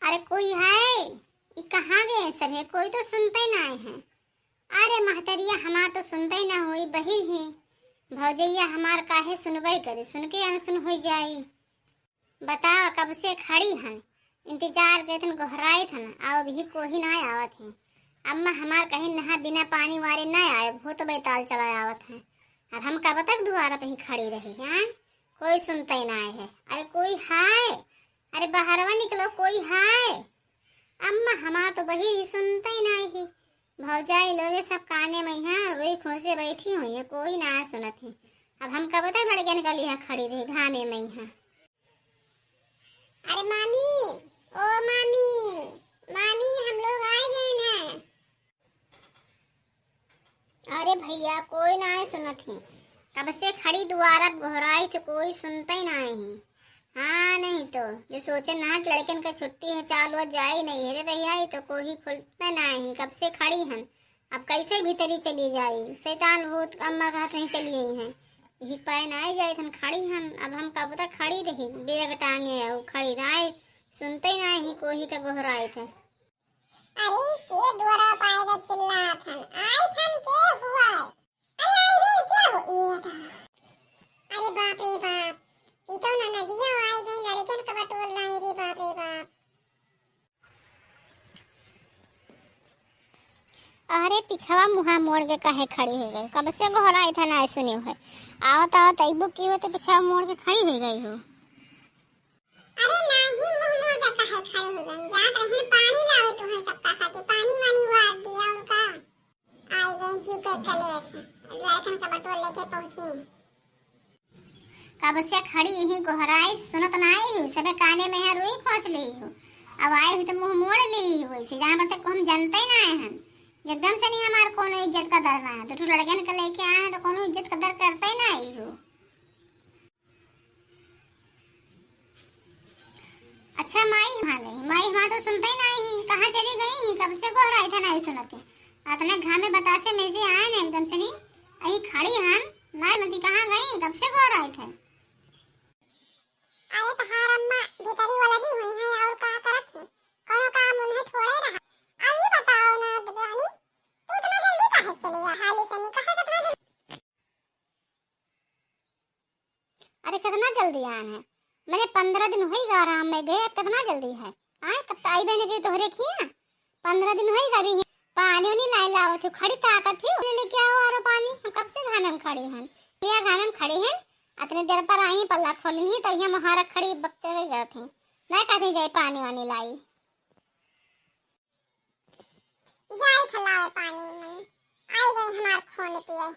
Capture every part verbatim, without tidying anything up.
अरे कोई है? ई कहाँ गए सभे? कोई तो सुनते नाहीं है। अरे महतरिया हमार तो सुनते ना होई, बहिर ही। भौजैया हमार काहे सुनबे करे, सुन के अनसुन होई जाई। बताओ, कब से खड़ी हन, इंतजार करत हन, गोहराइत हन, अउ अबही कोही ना आवत है। अम्मा हमार कहीं नहा बिना पानी वारे ना आए, भूत बैताल चला आवत है। अब हम कब तक दुआरा पे ही खड़ी रही, हाँ? कोई सुनते ना है। अरे कोई हाय, अरे बहरवा निकलो, कोई हाय। अम्मा हमार तो बहिर ही सुनते ना ही। भौजाई लोगे सब काने में यहाँ रोई खोंसे बैठी हुई है, कोई ना सुनत है। अब हम कब तक लड़कन का लिहा खड़ी रही घामे में यहाँ? अरे मामी, ओ मामी, मामी, हम लोग आ गए हैं। अरे भैया, कोई ना सुनत है। कब से खड़ी दुआरा गोहराइत है, कोई सुनते ही ना है। हाँ, नहीं तो जो सोचे ना कि लड़कन का छुट्टी है, चार रोज जाई नैहरे रही आई तो कोही खुलते ना है। कब से खड़ी हन, अब कैसे भीतरी चली जाई? शैतान भूत अम्मा कहत नहीं चली आई हैं। यही पाए ना आई जाई थन खड़ी हन। अब हम कब तक खड़ी रही, बैग टांगे अउ खड़ी रही, सुनते ही ना ही कोही का गोहराइत है। अरे के दुआरा पाए के चिल्लात हन, आई थन के हुआ है? अरे आई रे, क्या हो? ये था। अरे बाप रे बाप, ई तो ना नदिया आई गई, लड़कन का बटोर लाई रे, बाप रे बाप। अरे पिछवा मुहा मोड़ के काहे खड़ी हो गई? कब से गोहराइत है ना सुनी है। आवत आवत अइबो की होते पिछवा मोड़ के खड़ी हो गई हो। अरे नाही, मुंह मोड़ के काहे खड़ी हो गई? जात रही पानी लावे तुम्हें सबका खातिर, पानी वानी वार दिया और का? आई गई जीव के कलेश, लड़कन का बटोर लेके पहुंची। कब से खड़ी यही गोहराइत, सुनत ना आई हो, सबे काने में है रोई खोंस ली हो। अब आई हो तो मुंह मोड़ ली हो, ऐसे जहाँ पर तक हम जानते ही ना आए हैं। एकदम से नहीं हमार कोनो इज्जत कदर ना है, दो ठो लड़कन के लेके आए हैं तो कोनो इज्जत कदर करते ही ना आई हो। अच्छा माई कहाँ गई? माई हमार तो सुनते ही ना ही, कहाँ चली गई ही? कब से गोहराइत है ना ही सुनत है। अतने घामे बतासे में से आए ना एकदम से नहीं, अही खड़ी हन, ना नदी कहाँ गई? कब से गोहराइत है। अरे तोहार अम्मा भीतरी वाला ही हुई है और का करत है? कोनो काम उन्हें थोड़े रहा। अब ये बताओ ना रानी, तू इतना जल्दी काहे चली गई? हाली से नहीं कहे कितना जल्दी। अरे कितना जल्दी आन है, मैंने पंद्रह दिन होई गा आराम में गए, अब कितना जल्दी है? आए कब आई बहन के तोहरे खिया? पंद्रह दिन होई गा अभी, पानी उनी लाई लावत हूँ, खड़ी ताकत ही उन्हें लेके आओ आरो पानी। हम कब से घामे में खड़ी हैं, क्या घामे में खड़ी हैं? अतने देर पर आई पल्ला खोलनी है तो यहाँ मुहारा खड़ी बकते हुए गए थे, नहीं कहते जाए पानी वानी लाई। जाई थलावे पानी में, आई गई हमार खून पिए।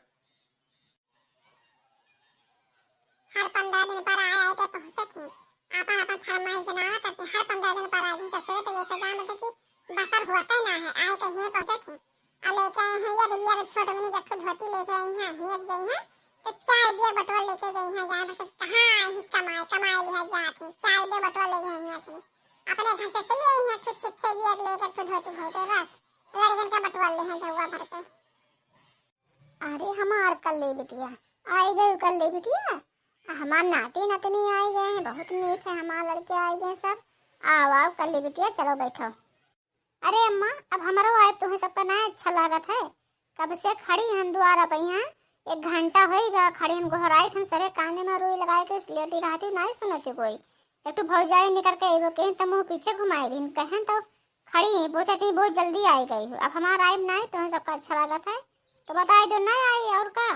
हर पंद्रह दिन पर आए आए के पहुँचत ही, आपन आपन फरमाइश जनावा करती, हर पंद्रह दिन पर आई ससुरे तो जैसे जान बटे कि बसर होते ना है, आए के हिये पहुँचत ही। आ लेके आए हैं ये दिव्या के छोट मुनी के खुद धोती लेके आई हैं, हिये से गई हैं, तो चार बिया बटोर लेके गई हैं, जान बटे कहाँ आई ही कमाए, कमाए लिहा जात ही, चार बिया बटोर ले गई हैं हिये से। अपने घर से चली आई हैं, कुछ छुच्छे भी अब लेकर खुद होती घर के बस लड़कन का बटोर ले हैं जौआ भर के। अरे हमार कल्ली बिटिया, आई गई कल्ली बिटिया, आ हमार नाती नतनी आई गए हैं, बहुत नीक है हमार लड़के आई गए सब। आओ आओ कल्ली बिटिया, चलो बैठो। अरे अम्मा, अब हमरो आए तुम्हें सबका ना अच्छा लागत है, कब से खड़ी हन दुआरा पे यहाँ, एक घंटा होई गा खड़ी हन, गोहराइत हन, सबे काने में रुई लगाए के सिलेटी रहती, नाई सुनत कोई। एक ठो भौजाई निकर के एगो कहीं त मुँह पीछे घुमाए रही, कहें तो खड़ी ही, पूछत ही बहुत जल्दी आई गई हो। अब हमार आइब नाई, तुम्हें सबका अच्छा लागत है तो बताई दो, ना आई और का।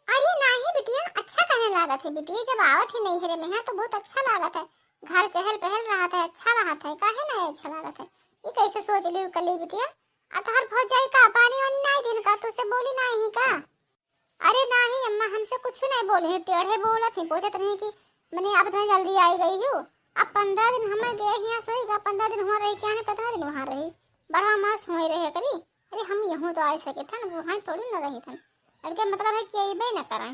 अरे नाही बिटिया, अच्छा कहने लागत है बिटिया, जब आवत ही नैहरे में है तो बहुत अच्छा लागत है, घर चहल पहल रहत है, अच्छा रहत है, काहे नहीं अच्छा लागत है? ये कैसे सोच लियो कल्ली बिटिया? अब तोहर भौजाई का पानी वानी नहीं दिन का, तुझसे बोली नहीं का? अरे नाही अम्मा, हमसे कुछ नहीं बोले हैं, टेढ़े बोलत ही, पूछत नहीं कि मने अब इतना जल्दी आई गई हो। अब पंद्रह दिन हमें गए हियाँ सोई गा, पंद्रह दिन हुआ रही, क्या नहीं कितना दिन वहाँ रही, बारह मास हुए रहे करी। अरे हम यहूँ तो आ सके थन, वहाँ थोड़ी न रही थन। लड़के मतलब है कि अइबे न करें।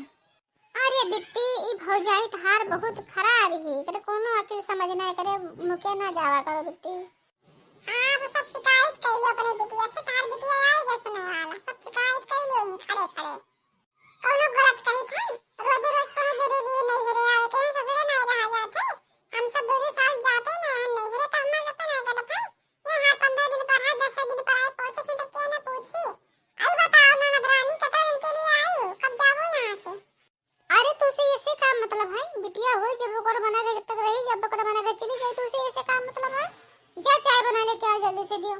अरे बिट्टी, ई भौजाई तहार बहुत खराब ही, एकरे कोनो अकिल समझ नहीं करे, मुके ना जावा करो बिट्टी। हाँ, तो सब शिकायत कर लो अपने बिटिया से, तार बिटिया आएगा सुने वाला, सब शिकायत कर लो ही खड़े खड़े। कोनो गलत कही थन, रोजे रोज कोनो जरूरी नहीं है रे आवे के, ससुरे नहीं रहा जाते, हम सब दोनों साल जाते नहीं, हम नहीं रहे तो हमारे सब चाय बना लेके आओ, जल्दी से दियो।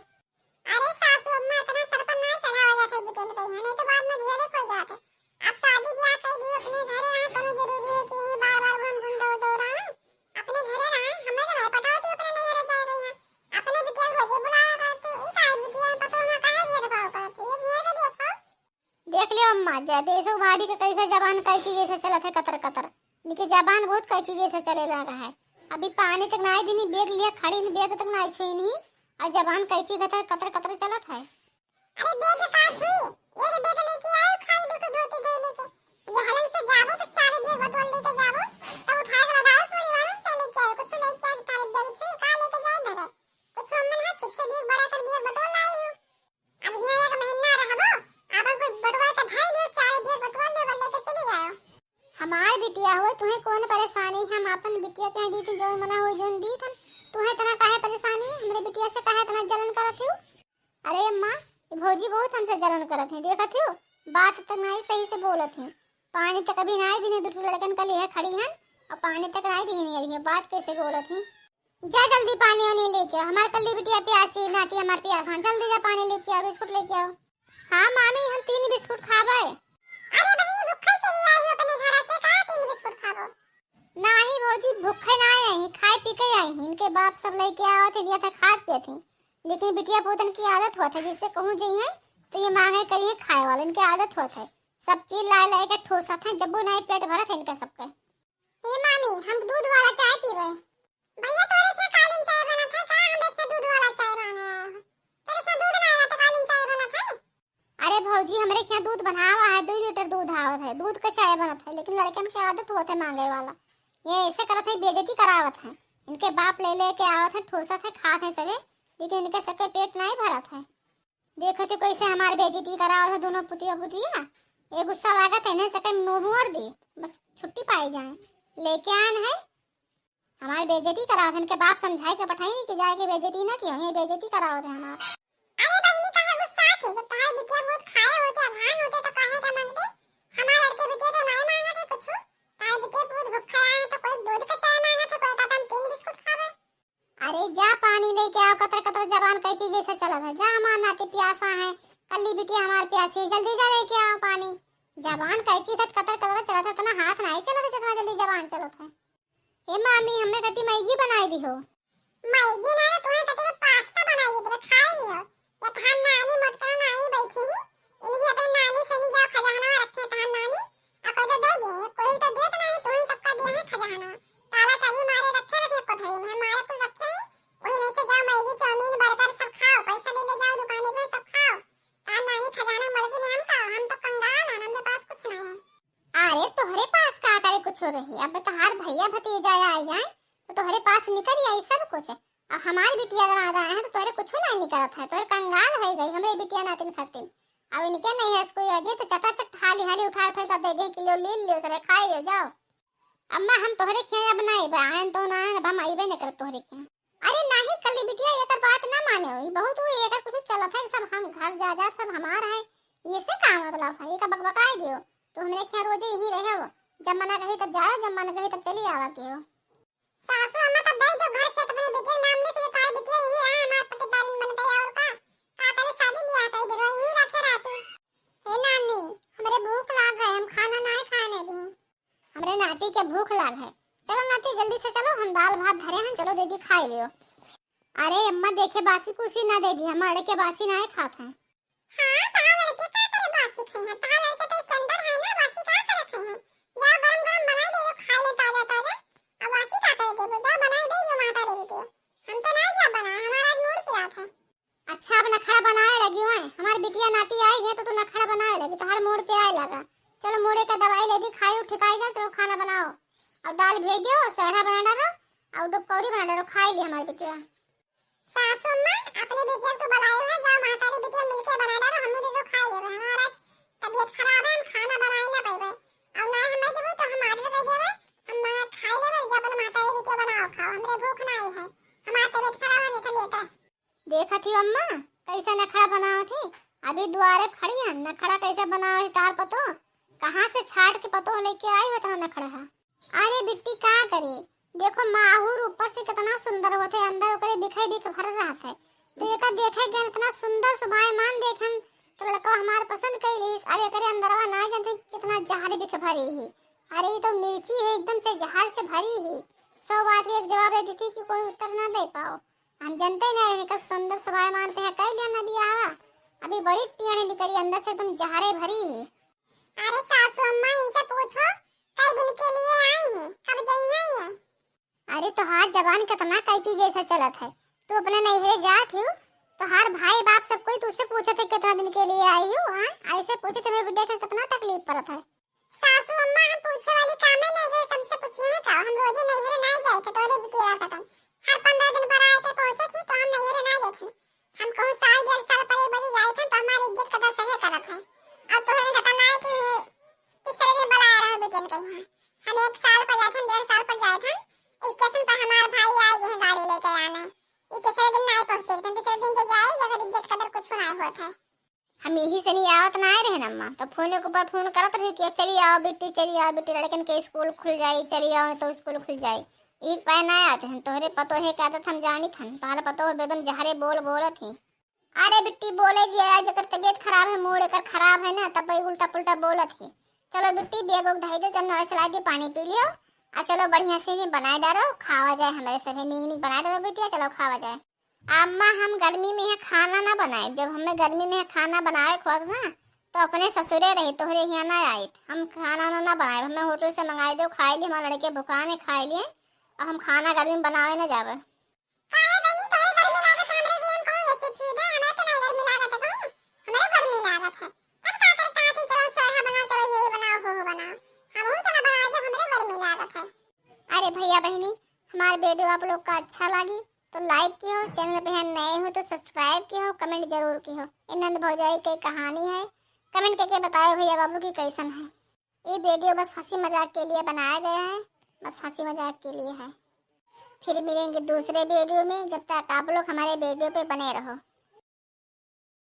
अरे सासू अम्मा, इतना सर पर ना चढ़ावा जात है बिटियन के यहाँ, नहीं तो बाद में झेले कोई जात है। आप शादी ब्याह कर दियो अपने घरे, यहाँ कोनो जरूरी है कि यहीं बार बार घूम घूम दौड़ दौड़ आए? अपने घरे रहे, हमें तो नहीं पटावती अपने नैहरे जाए रही है। अपने बिटिया को रोजे बुलावा करते, ई काहे बिटिया पतो हम काहे भेदभाव करते? एक मेरे को देखो। देख लियो अम्मा, जय देशो भाभी के कैसे जबान कैंची जैसे चलत है, कतर कतर। इनकी जबान बहुत कैंची जैसे चले लगा है। अभी पानी तक नाई दिनी, बैग लिया खड़ी, बैग तक नाई छुई नहीं, और जबान कैंची कतर कतर कतर चलत है। अरे बैग का छुई, एक बैग लेके आयो, खाली दो तो धोती दे लेके। ये हलन से जाबो तो चार बैग बटोर लेके जाबो, तब उठाए के लगाओ, पूरी वालन से लेके आयो, कुछ लेके आयो, तारे बैग छुई, का लेके जाए धरे? कुछ अम्मन है, छुच्छे बैग बड़ा कर बैग बटोर लाई हो। अब हियाँ एक महीना रहबो, अब कुल बटुआ के धइ लियो, चारे दिए बटुआ लियो, लेके चली जाओ। हमार बिटिया हो, तुहें कौन परेशानी? हम आपन बिटिया के दी थी, जौन मना हो, जौन दी थन, तुहें इतना काहे परेशानी? हमरे बिटिया से काहे इतना जलन करत हो? अरे अम्मा, ये भौजी बहुत हमसे जलन करत हैं, देखत हो, बात तक नहीं सही से बोलत हैं। पानी तक अभी नहीं दिने, दो ठो लड़कन का लिए खड़ी हन और पानी तक नहीं दिने अभी, बात कैसे बोलत हैं? जा जल्दी पानी वानी लेके आओ, हमार कल्ली बिटिया प्यासी, नाती हमार प्यासा, जल्दी जा पानी लेके आओ, बिस्कुट लेके आओ। हाँ मामी, हम तीन बिस्कुट खाबे। अरे बहिनी, भुक्खा चली आई हो अपने घरा से, का तीन बिस्कुट खाबो? नाही भौजी, भुक्खे ना आई ही, खाए पी के आई ही। इनके बाप सब लेके आवत है, दिया था खात पियत ही, लेकिन बिटिया पोतन की आदत होत है, जिससे कहूँ जइहे तो ये मांगे करिहे खाए वाले, इनके आदत होत है, सब चीज लाए लाए के ठूसत है, जब्बो नाई पेट भरत है इनका सबके। ए मामी, हम दूध वाला चाय पीबे। भैया, तोरे क्या कालिन चाय बनत है? का हमरे क्या दूध वाला चाय मांगे आए हो? तोरे क्या दूध ना आया तो कालिन चाय बनत है? अरे भौजी, हमरे क्या दूध बनावा है, दो लीटर दूध आवत है, दूध का चाय बनत है, लेकिन लड़कन के आदत होत है मांगे वाला, ये ऐसे करत है, बेइज्जती करावत है। इनके बाप ले लेके आवत है, ठूसत है, खात है सबे, लेकिन इनके सबके पेट नहीं भरत है। देखो तो कैसे हमार बेइज्जती करावत है दोनों पुतिया पुतिया। ये गुस्सा लागत है ना, सके मुंह मोड़ दे, बस छुट्टी पाई जाए। लेके आन है, हमार बेइज्जती करावत है, इनके बाप समझाए के पठाई नहीं कि जाए के बेइज्जती ना की, ये बेइज्जती करावत है हमार। अरे बहिनी, काहे गुस्सा थे? जब तहार बिटिया बहुत खाए होते, अभान होते तो काहे का मांगते? हमार लड़के बिटिया तो नहीं मांगत है कुछ। तहार बिटिया बहुत भूखा है तो कोई दूध का चाय मांगत है, कोई कहता हम तीन बिस्कुट खावे। अरे जा पानी लेके आओ, कतर कतर जबान कैंची जैसे चलत है। जा, हमार नाती प्यासा है, कल्ली बिटिया हमार प्यासी है, जल्दी जा लेके आओ पानी। जबान कैंची कत कतर कतर चलत है, इतना हाथ नहीं चलत है जितना जल्दी जबान चलत है। ए मामी, हमें कती मैगी बनाई दी हो। मैगी ना रे, तुम्हें कती को पास्ता बनाई दी, खाई लियो। ये थान नानी मोटका नानी बैठी ही, इनकी अपनी नानी से नहीं जाओ, खजाना रखे थान नानी, अब तो दे दे, कोई तो देत नहीं, तुम ही सबका दे है खजाना। ताला चाबी मारे रखे रहते कोठरी में, हमारे कुछ रखे ही, वही में से जाओ मैगी, चाउमीन, बर्गर सब खाओ, पैसा ले ले जाओ दुकान में सब खाओ। तार नानी खजाना मलकिन है हमका, हम तो कंगाल हैं, हमरे पास कुछ नहीं है। अरे तोहरे पास का करे कुछ रही, अब तोहार भैया भतीजा आ जाए तो तोहरे पास निकल आई सब कुछ। अब हमार बिटिया नादान है तो तोहरे कुछ नहीं निकलत है, तोहरे कंगाल हो गई हमरे बिटिया नातिन खातिर। अब इनके नहीं है कोई वजह तो चटाचट हाली हाली उठा उठा सब दे दे, किलो ले लियो, सब खाए लियो, जाओ। अम्मा, हम तोहरे खियाँ अब ना अइबे, आयन तो ना आयन, अब हम अइबे न करब तोहरे खियाँ। अरे नाही कल्ली बिटिया, एकर बात ना माने हो, ई बहुत हुई, एकर कुछ चलत है, सब हम घर जायदाद सब हमार है, ये से का मतलब है, एका बकबकाई दियो, तो हमरे खियाँ रोजे यहीं रहे हो, जब मना कही तब जाओ, जब मन कही तब चली आवा के हो। सासू अम्मा, तब दई दो घर खेत अपने बिटिया के नाम लिख दो, ताई बिटिया यहीं रहा, हमार पट्टीदार बन गई, और का, का करे शादी ब्याह कर दे, यहीं रखे रहते। हे नानी, हमरे भूख लाग है, हम खाना नाय खाने अभी। हमरे नाती के भूख लाग है। चलो नाती, जल्दी से चलो, हम दाल भात धरे हैं, चलो दीदी खाई लियो। अरे अम्मा, देखे बासी कुसी ना दे दी, हमार लड़के बासी ना खात हैं। हाँ, तहार लड़के का करे बासी खाई हैं? तहार लड़के तो standard है ना, बासी का करे खाई हैं? जाओ गरम गरम बनाई दे, खाई ले ताजा ताजा। अब बासी का करे देबो? जाओ बनाई दे, यो माता देवी के। हम तो नहीं जा बना, हमारा आज मूड पिरात है। अच्छा, अब नखड़ा बनावे लगी हो, हमार बिटिया नाती आई है तो तू नखड़ा बनावे लगी, तोहर मूड पे आए लगा। चलो मूड़े का दवाई ले दी, खाई ठिकाई जाओ, चलो खाना बनाओ। अब दाल भेज दियो, सेढ़ा बना डालो, और दो पकौड़ी बना डालो, खाई ली हमारी बिटिया। सासू अम्मा, अपने बिटिया को बुलाए हुए, जाओ मातारी बिटिया मिलके बना डालो, हम तो खाई लेबे, हमारा तबीयत खराब है, हम खाना बनाए ना पाइबे। और ना हमें देबो तो हम order कर देबे, हम मार खाई लेबे, जब अपने मातारी बिटिया बनाओ खाओ, हमरे भूख ना आई है, हमारी तबीयत खराब है, जैसे लेटा। देखत ही अम्मा, कैसे नखड़ा बनावत ही। अभी दुआरे खड़ी हन, नखड़ा कैसे बनावत ही तार पतो। कहाँ से छाट के पतो लेके आई हो इतना नखड़ा है। अरे बिट्टी का करी, देखो, माहूर ऊपर से कितना सुंदर होत है, अंदर ओकरे बिखे बिख भर रहत है। तो एका देखे गए, इतना सुंदर शोभायमान देखेन, तो लड़का हमार पसंद कई रहीस। अब एकरे अंदरवा ना जानते कितना जहर बिख भरी ही। अरे, ये तो मिर्ची है, एकदम से जहर से भरी ही। सौ बात के एक जवाब दे दी थी कि कोई उत्तर ना दे पाओ। हम जानते ही ना रहे, कब सुंदर शोभायमान पे है, कई लिया ना बियाह। अभी बड़ी टेढ़ निकली, अंदर से एकदम जहरे भरी ही। अरे सासू अम्मा, इनसे पूछो, कई दिन के लिए आई हैं, कब जाइए ये? अरे, तोहार जबान कितना कैंची जैसा चलत है। तू अपने नैहरे जात हियो, तोहार भाई बाप सब कोई तुझसे पूछत है, कितना दिन के लिए आई हो? हाँ, ऐसे पूछे तो मेरे बिटिया के कितना तकलीफ पड़त है। सासू अम्मा, हम पूछे वाली कामे नहीं गए, तुमसे पूछिए है का? हम रोजे नैहरे ना जाए थे, तोरे बिटिया का तो हर पंद्रह दिन पर आए थे, पहुँचे थे तो हम नैहरे ना जाए थे। हम कहूँ साल डेढ़ साल पर एक बारी जाए थे तो हमारी इज्जत कदर सहे करत है। और तोहरे ने बताना है कि तीसरे दिन बुलाए रहो बिटियन के यहाँ। हम एक साल पर जाए थे, डेढ़ साल पर जाए थे, स्टेशन पर हमार भाई आए गए हैं गाड़ी लेके आने। ये तीसरे दिन नहीं पहुँचे थे, तीसरे दिन जो जाए या फिर इज्जत कदर कुछ नहीं होत है। हम यही से नहीं आवत ना आए रहे अम्मा, तो फोन के ऊपर फोन करत रही कि चली आओ बेटी, चली आओ बेटी, लड़कन के स्कूल खुल जाई, चली आओ तो स्कूल खुल जाई। एक पाए ना आते हैं, तोहरे पतोहे के आदत हम जानित हन, तोहरे पतोह बेदम जहरे बोल बोलत ही। अरे बिट्टी बोले दिया, आज एकर तबीयत खराब है, मूड एकर खराब है ना, तब वही उल्टा पुल्टा बोलत ही। चलो बिट्टी, बैग उग धई दे, जन्ना चला दे, पानी पी लियो, आ चलो बढ़िया से इन्हें बनाए डालो, खावा जाए, हमारे सभी नीक नीक बनाए डालो बिटिया, चलो खावा जाए। अम्मा, हम गर्मी में यहाँ खाना ना बनाए, जब हमें गर्मी में यहाँ खाना बनावे के होत ना, तो अपने ससुरे रही, तोहरे यहाँ ना आइत। हम खाना ना, ना बनाए, हमें होटल से मंगाई दो, खाई लिए, हमारे लड़के भुखान है, खाई लिए, और हम खाना गर्मी में बनावे ना जावे। काहे बहिनी, तोहे गर्मी लागत, हमरे भी हम कहूँ एसी फ्री दे, हमें तो नहीं गर्मी लागत है कहूँ, हमरे गर्मी लागत है। तब का करता है कि चलो सोया बनाओ, चलो ये बनाओ, वो बनाओ, हम हूँ तो ना बनाए, जब हमरे गर्मी लागत है। अरे भैया बहिनी, हमार वीडियो आप लोग का अच्छा लागी तो लाइक किहो, चैनल पे हैं नए हो तो सब्सक्राइब किहो, कमेंट जरूर किहो। ये नंद भौजाई के कहानी है, कमेंट करके बताओ भैया बाबू की कैसन है। ये वीडियो बस हंसी मजाक के लिए बनाया गया है, बस हंसी मजाक के लिए है। फिर मिलेंगे दूसरे वीडियो में, जब तक आप लोग हमारे वीडियो पे बने रहो।